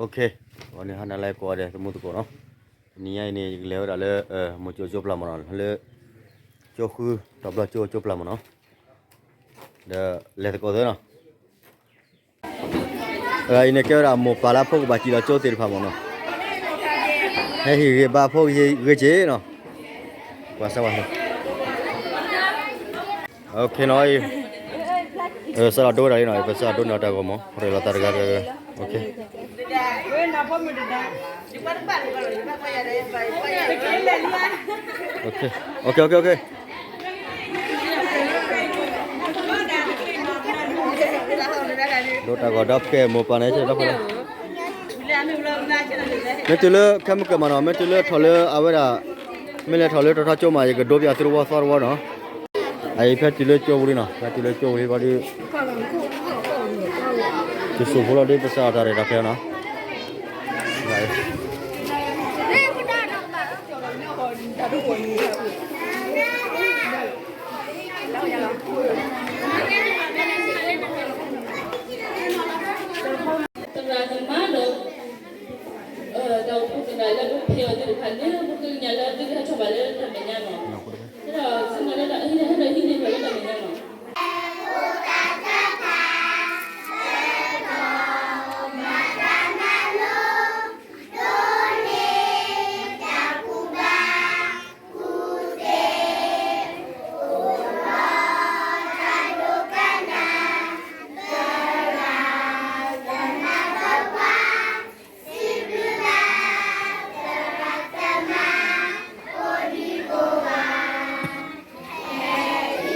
ဂီၤနံၤဟါနၤလၢကိးဂၤဒဲး သမူသကိးနီၤ, တနံၤညါအံၤန့ၣ် ယကလဲၤဝဲဒၣ်လၢ မိၢ်ကၠိကၠိပျၢ်မ့ၢ်နီၤ, လၢ ကၠိဃု တီၤဘျီကၠိကၠိပျၢ်မ့ၢ်နီၤ, ဒီးလဲၤသကိးသ့နီၤ. အံၤန့ၣ်ကဲဝဲဒၣ်မိၢ်ပၢ်လၢအဖိကဘၣ်စံၣ်လီၤကၠိသ့ၣ်တဖၣ်မ့ၢ်နီၤ, ဟဲဟ့ၣ်ဂံၢ်ဘါဖိဂ့ၤဂ့ၤက့ၤနီၤ, ကွၢ်စၢ်ဝဲ OK နီၤ, စးထီၣ်ဒိဝဲဒၣ်လံနီၤ, ပစးထီၣ်ဒိန့ၢ်တၢ်ဂီၤမ့ၢ် ရဲၣ်လီၤသးတဂၤတဂၤ, OK, ဒိတၢ်ဂီၤဒီးဖဲမိၢ်ပၢ်န့ၣ် မ့ၢ်တုၤလၢခဲမုၢ်ကၢၢ်မးနီၤ, မ့ၢ်တုၤလၢထီၣ်လၢအဝဲဒၣ်, မ့ၢ်လဲၤထီၣ်လၢတီၤထီကၠိမး ယကဒိပၠးသုတဝီသီတဝီနီၤ, အအံၤဖဲတုၤလၢကၠိပူၤလံနီၤ, ဖဲတုၤလၢကၠိပူၤလံဘၣ်ဒီး တစိၢ်ဖိလီၤဒီး ပစးထီၣ်တၢ်ရဲၣ်တၢ်ကျဲၤနီၤ, သရၣ်သမါဒီး တၢ်အိၣ်ဖှိၣ်သရၣ်လၢပဖံးအီၤသ့ၣ်တဖၣ်န့ၣ် ပဃ့ကညးလၢသုကဟဲထီၣ်ဘၣ်လၢတၢ်မဲာ်ညါနီၤ, ဟဲထီၣ်ဆ့ၣ်နီၤလၢတၢ်ဟဲထီၣ်ဟံးန့ၢ်လီၤလၢတၢ်မဲာ်ညါ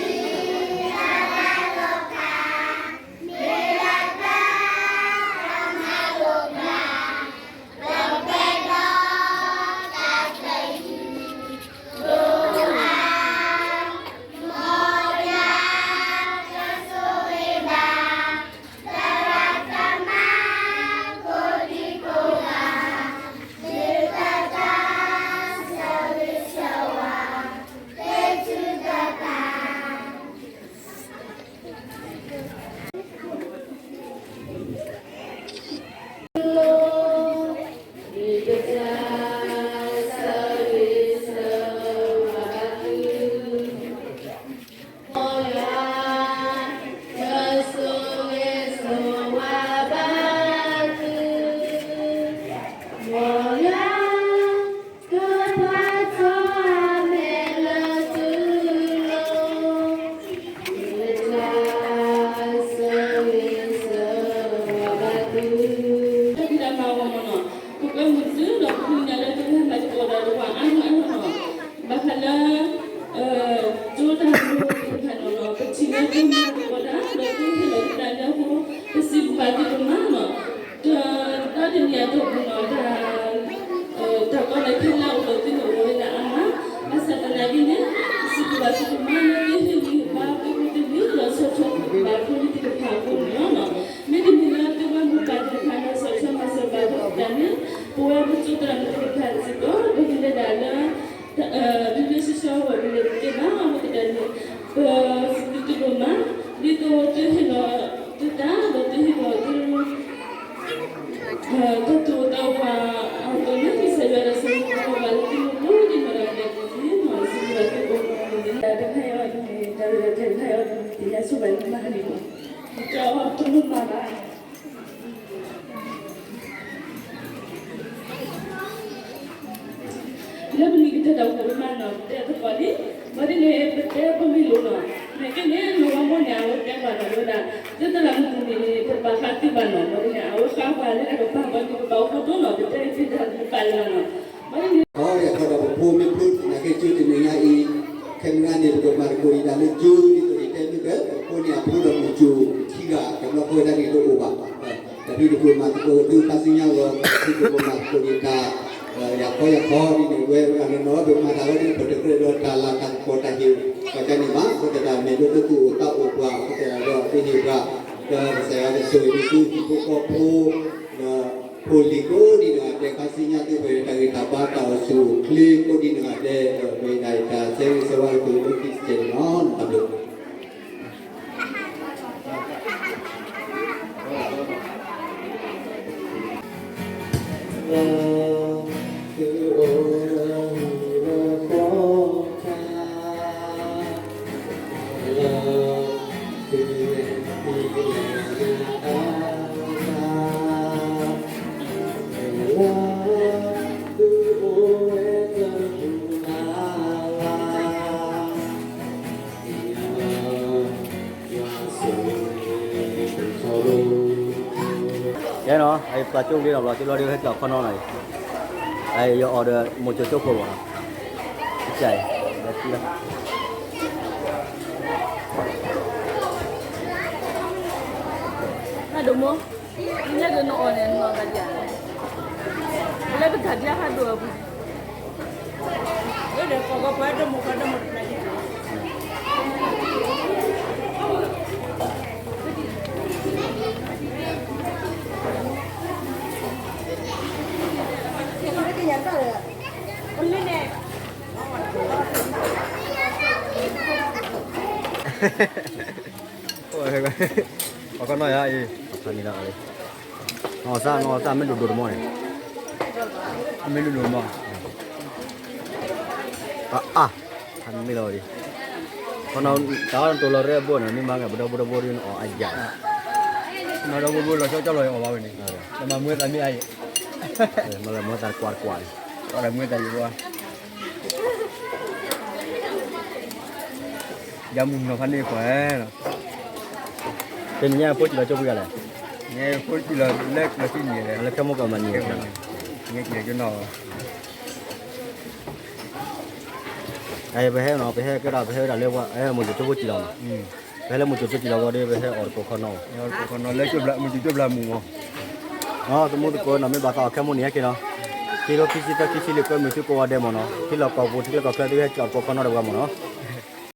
နီၤ. ပကွဲမုာ်သုဒီးပဃ့ကညးလၢသုကဟဲမၤသကိးဒီးပှၤအါမးအါမးနီၤ, ဘၣ်ဃးလၢ ကၠိတၢ်မၤသကိးတဖၣ်န့ၣ်နီၤ, ပထံၣ်လၢသုမၤသကိးတၢ်ဒီးသုဟ့ၣ်လီၤသုသးလၢအဃိ ပစံးဘျုးဘၣ်သုဒိၣ်မးနီၤ, ဒီးတနံၤအံၤအတီၢ်ပူၤနီၤ တၢ် တၢ်ကီတၢ်ခဲလၢအအိၣ်ဒီးသုန့ၣ်အိၣ်ဝဲဒၣ်အါမး, ဘၣ်ဆၣ်သနာ်က့န့ၣ် ပစံးဘျုးဘၣ်သုဒိၣ်မးလၢသုဟ့ၣ်ဂံၢ်ဟ့ၣ်ဘါသုဖိသ့ၣ်တဖၣ် ဒီးဆီၣ်ထွဲဘၣ်ဖိလံၤသ့ၣ်တဖၣ်အဃိန့ၣ်လီၤ. မ့တမ့ၢ်လၢသုဝဲမိၢ်ပၢ်သ့ၣ်တဖၣ်လၢ ဆီၣ်ထွဲမၤစၢၤဘၣ်ဖိသတးန့ၣ် ပဝဲပကၠိသရၣ်မုၣ်သ့ၣ်တဖၣ်စ့ၢ်ကီး ပကလဲၤဒၣ်လၢ လၢလၢဆှီဆှီဝဲပလဲၤတသ့ဘၣ်, အဃိသတးန့ၣ် ပစံးဘျုးသုဒိၣ်မး, ဒ်သိးသုဟ့ၣ်လီၤသုသး ဒီးသုဟ့ၣ်လီၤသု တၢ်သူၣ်အိၣ်သးအိၣ်အသိးန့ၣ် ကစၢ်ယွၤဒီးစီၤမိၢ်ကီၢ်ဘၣ်လၢသုမူခိၣ်ဒ်န့ၣ်ဒီး စံးဘျုးဘၣ်သုကိးမုၢ်နံၤ တၢ်ရဲၣ်တၢ်ကျဲၤတခါအံၤအီၤဒ်န့ၣ် တၢ်ရဲၣ်တၢ်ကျဲၤတခါအံၤအီၤဒ်န့ၣ် သ့ၣ်ညါဆိၣ်ဂ့ၤမးန့ၣ်လီၤ. တၢ်အီၤတမုာ်မးဘၣ် လၢပမ့ၢ်ကတဲတၢ်အိၣ်ဖှိၣ်မးနီၤ ပတဲသကိးလံ, ဘၣ်ဒ်န့ၣ် ပတဲပမ့ၢ်လိာ်နီၤ, နာ်က့န့ၣ် နီၢ်ဝါမိၢ်န့ၣ် အဝဲတဲဘၣ်နီၤ ဝဲဒၣ် သုသရၣ်မုၣ်တမံၤန့ၣ် တပာ်ဃာ်သုဘၣ်နီၤ, ဘၣ်ဒ်န့ၣ် အဝဲဃးပှၤလၢတၢ်ကပာ်ဘၣ်န့ၣ် ကပာ်အိၣ်ဖှိၣ်ဒိၣ်နီၤ, ပတဲတၢ်တပာ်လၢၤဘၣ်နီၤ, ဘၣ်ဒ်န့ၣ် အဃိဒီးပဖိမ့ၢ်ဖျိသနာ်က့ကၠိတနံၤညါအံၤ, ခဲမုၢ်ဂၤန့ၣ် ပကမၤသကိးအံၤဒၣ်လၢကၠိဒ်သိးယတဲမ့ၢ်ကဲ ပဖိန့ၣ်အဖိဒီးမုၢ်ကၠိခံဂၤ တဘျီဃီဝဲဒၣ်န့ၣ်တအိၣ်ဘၣ်, ဒီးဒ်ပကမၤသကိးသုခါဆူညါလီၤ ဒ်ပကမၤသကိးန့ၣ်တၢ် ယၤခီယၤခီဒ်န့ၣ် ဝဲအနီၢ်နီၢ် ပမၤတၢ်ဝဲဒ်ပတကြၢးဒီးတၢ်လၤတၢ်ကပီၤတၢ်ဟ့ၣ် ပှၤကန့ၣ်ဘၣ် အဃိသတးဒီးမ့ၢ်လၢသုသူၣ်အိၣ်သးအိၣ်ပှၤ အဃိသတးဒီးသုဟ့ၣ်ပှၤ ဒီးကစၢ်ယွၤကဆိၣ်ဂ့ၤသုဟံၣ်ဖိဃီဖိ ဒီးဖိလံၤကိးဒ်န့ၣ်ဂၤဒဲး ခါဆူညါသုဝဲတၢ်ဂံၢ်တၢ်ဘါတၢ်အိၣ်ဆူၣ်အိၣ်ချ့ကိးဒ်န့ၣ်ဂၤဒဲး ဒီးမ့ၢ်ဒၣ်တၢ်ဆၢဂ့ၤဆၢဝါကတိၤလၢခံတစဲးန့ၣ်လီၤ. တၢ်ဘျုး တၢ်ဘျုး ယဲနီၤ အပှၤကၠိကလံနီၤဘျီ ကၠိလီၤဒီး ဟဲကၠီခီနီၤနီၤအံၤ, ယအီၣ်ဒီး မိၢ်ကၠိကၠိခိၣ်ဘၣ်နီၤ, ကၠဲ, ဒိၣ်မိၢ်, ညဲကနအီၣ်န့ၣ် နအီၣ်ဂၤဒ်, လၢပကဒ်ဟးဒိၣ်အပူၤ, အီၣ်ခီနီၤယၤအံၤ, အီၣ်ခီနီၤ, အီၣ်သၣ် အီၣ်သၣ်မ့ၢ်ဒိၣ်ဒိၣ်တမီၢ်န့ၣ်, မ့ၢ်ဒိၣ်ဒိၣ်တမီၢ်, အါ, ဟးမ့ၢ်လီၤဒံး, ခီနီၤ တၢ်အီၣ်တိၢ်လီၤရဲအဘိန့ၣ် မ့ၢ်မၤကဘျီဘိတဘိဒ်န့ၣ် အီၣ်အါယၤ, နီၢ်ဒီဘိဘိလီၤဆီကၠီလီၤအီၣ်ဘၣ်ဝဲန့ၣ်, တမၤမွဲသးမ့ၢ်အါယၤ, မၤလၢမွဲသးတကွၢ်တကွၢ်န့ၣ်, အီၣ်ဒီးမွဲသးတကွၢ် ယမုၢ်နီၤဖးန့ၣ်ခွဲးလီၤ, တနံၤညါဖိစံၣ်လီၤကၠိပှဲၤဂၤလဲၣ်, ဖိစံၣ်လီၤလၢကျိၣ်စံၣ်န့ၣ်, လၢခဲမိၢ်ကီၢ်မၤန့ၣ်, ညဲစံၣ်လီၤကၠိနီၤ, ပဟဲနီၤ ပဟဲကဲဒီး ပဟဲဝဲဒၣ်လၢ မိၢ်ကၠိကၠိဖိစံၣ်လီၤနီၤ, ပဟဲလၢမိၢ်ကၠိကၠိစံၣ်လီၤဝံၤဒီး ပဟဲအီၣ်တကိးခီနီၤ, မိၢ်ကၠိကၠိဘျါမုၢ်မီၢ်, သမူသကိးနီၤ မ့ၢ်ဘၣ်သးအီၣ်ခဲမိၢ်န့ၣ်ဟဲက့ၤနီၤ, ခံထိခံဆံသၢခံဆံလွံၢ် ကွဲမုာ်သုကိးဂၤဒဲးမီၢ်နီၤ, ထံလီၢ်ကီၢ်ပူၤ ထံချၢကီၢ်ချၢ သုဟဲက့ၤအီၣ်တကိးခီနီၤတပှၤမီၢ်နီၤ